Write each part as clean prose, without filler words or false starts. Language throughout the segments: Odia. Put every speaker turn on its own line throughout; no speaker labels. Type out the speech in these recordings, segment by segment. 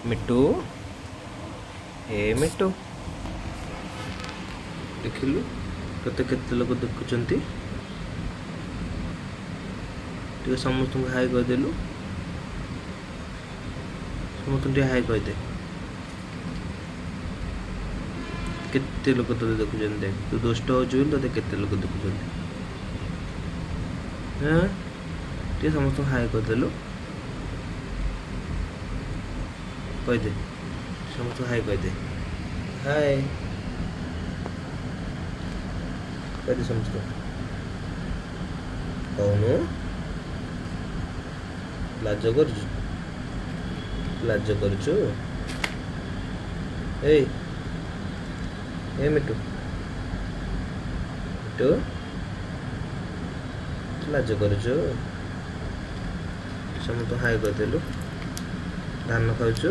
ମିଟୁ, ଏ ମିଟୁ, ଦେଖିଲୁ ତୋତେ କେତେ ଲୋକ ଦେଖୁଛନ୍ତି। ଟିକେ ସମସ୍ତଙ୍କୁ ହାଇ କହିଦେଲୁ, ସମସ୍ତଙ୍କୁ ଟିକେ ହାଇ କହିଦେ। କେତେ ଲୋକ ତୋତେ ଦେଖୁଛନ୍ତି ଦେଖ, ତୁ ଦୁଷ୍ଟ ହେଉଛୁ ବୋଲି ତୋତେ କେତେ ଲୋକ ଦେଖୁଛନ୍ତି। ହଁ, ଟିକେ ସମସ୍ତଙ୍କୁ ହାଇ କହିଦେଲୁ, କହିଦେ ସମସ୍ତଙ୍କୁ ହାଇ କହିଦେ, ହାଇ କହିଦେ ସମସ୍ତଙ୍କୁ। କହୁନୁ, ଲାଜ କରୁଛୁ, ଲାଜ କରୁଛୁ। ଏଇ ଏ ମିଟୁ, ମିଟୁ ଲାଜ କରୁଛୁ। ସମସ୍ତଙ୍କୁ ହାଇ କରିଦେଲୁ। ଧାନ ଖାଉଛୁ,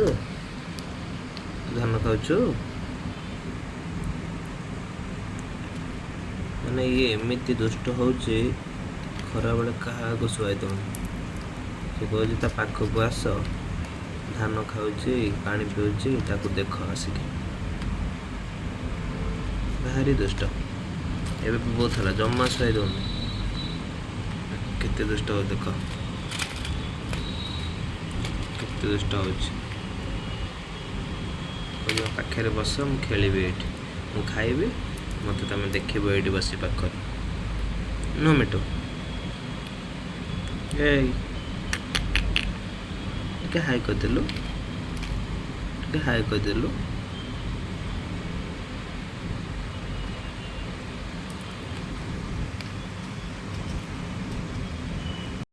ଧାନ ଖାଉଛୁ। ମାନେ ଇଏ ଏମିତି ଦୁଷ୍ଟ ହେଉଛି, ଖରାବେଳେ କାହାକୁ ଶୁଆଇ ଦେଉନି। ସେ କହୁଛି ତା ପାଖକୁ ଆସ, ଧାନ ଖାଉଛି, ପାଣି ପିଉଛି, ତାକୁ ଦେଖ ଆସିକି। ଭାରି ଦୁଷ୍ଟ। ଏବେ ବହୁତ ହେଲା, ଜମା ଶୁଆଇ ଦେଉନି। କେତେ ଦୁଷ୍ଟ ହଉ ଦେଖ, କେତେ ଦୁଷ୍ଟ ହେଉଛି। କହିବ ପାଖରେ ବସ, ମୁଁ ଖେଳିବି ଏଇଠି, ମୁଁ ଖାଇବି, ମୋତେ ତମେ ଦେଖିବ ଏଇଠି ବସି ପାଖରେ। ନୁହଁ ମିଟୁ? ଏଇ ଟିକେ ହାଇ କରିଦେଲୁ, ଟିକେ ହାଇ କରିଦେଲୁ।